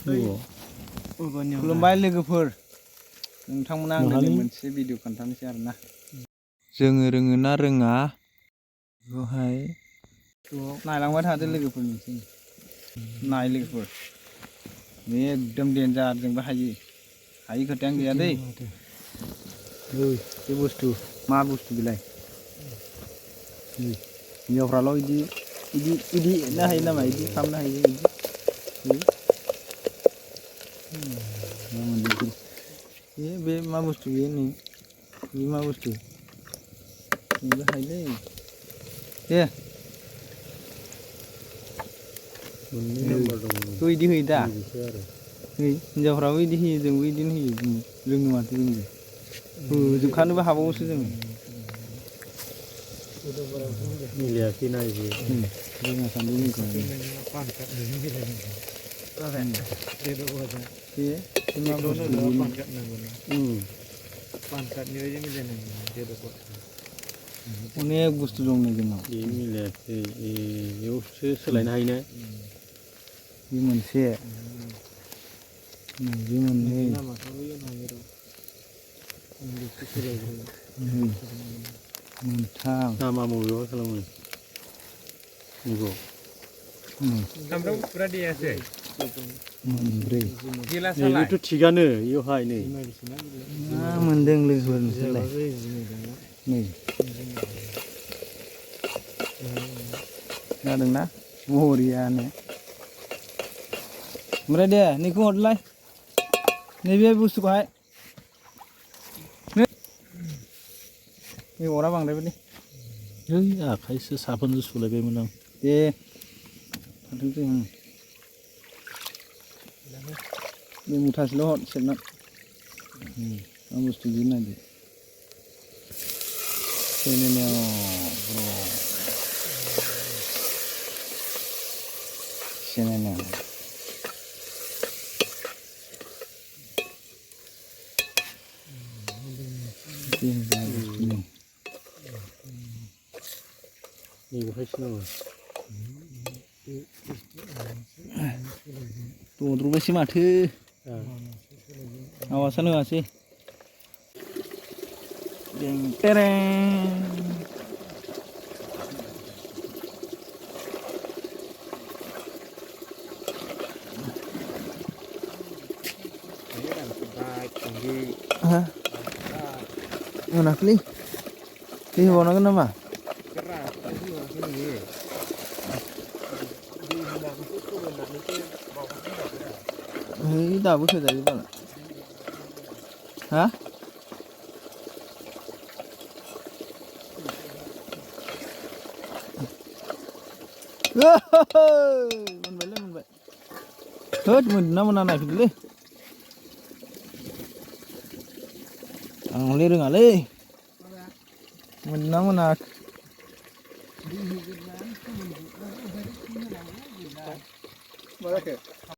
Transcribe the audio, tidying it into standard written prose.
खुलुमबाय लोगोफोर नोंथांमोना आंनो मोनसे भिडिअ खोन्थानोसै आरोना जोङो रोङो ना रोङा बेखौहाय नायलांबाय थादो लोगोफोर नोंसोर नाय लोगोफोर बे एकदम डेन्जार जोंबो हायो खोथायानो गैया दै बे बुस्थु मा बुस्थु बेलाय हिन्जावफ्राल' इदि ना हायो नामा इदि खालामनो हायो इदि बे मा बुस्थु बेयो नै बे मा बुस्थु बेबो हायोलै दे इदि होयो दा हिन्जावफ्राबो इदि होयो जोंबो इदिनो होयो रोङो माथो जोंबो होजोबखानोबो हाबावोसो जोङो मिलायाखै ना इदि रोङा सानदों जोंखौ अनेक बुस्थु दं नै जोंनाव बे मिलायाखै बेयावसो सोलायनो हायो ना बे मोनसे बे मोननै मोनथाम नामा बबेयाव खालामो बेखौ सामफ्राम फुरा देयासै मोनब्रै बेथ' थिगानो इयावहाय नै मा मोनदों लोगोफोर नोंसोरलाय नै जादोंना बरियानो ओमफ्राय दे नैखौ हरलाय नैबे बुस्थुखौहाय अरा बांद्रायबायलै है आखाइसो साफोनजों सुलायबायमोन आं दे थाथोंसै बे मुथासेल' हर सेरना मा बुस्थु बिदि नायदो CNN दद्र'बायसो माथो आवासानो होआसै मोनाखैलै दै होबावनांगोन नामा दाबो होजायो बाला हा मोनबाय होद मोनना मोना नायफिनलै आं हले रोङालै मोनना मोना मा जाखो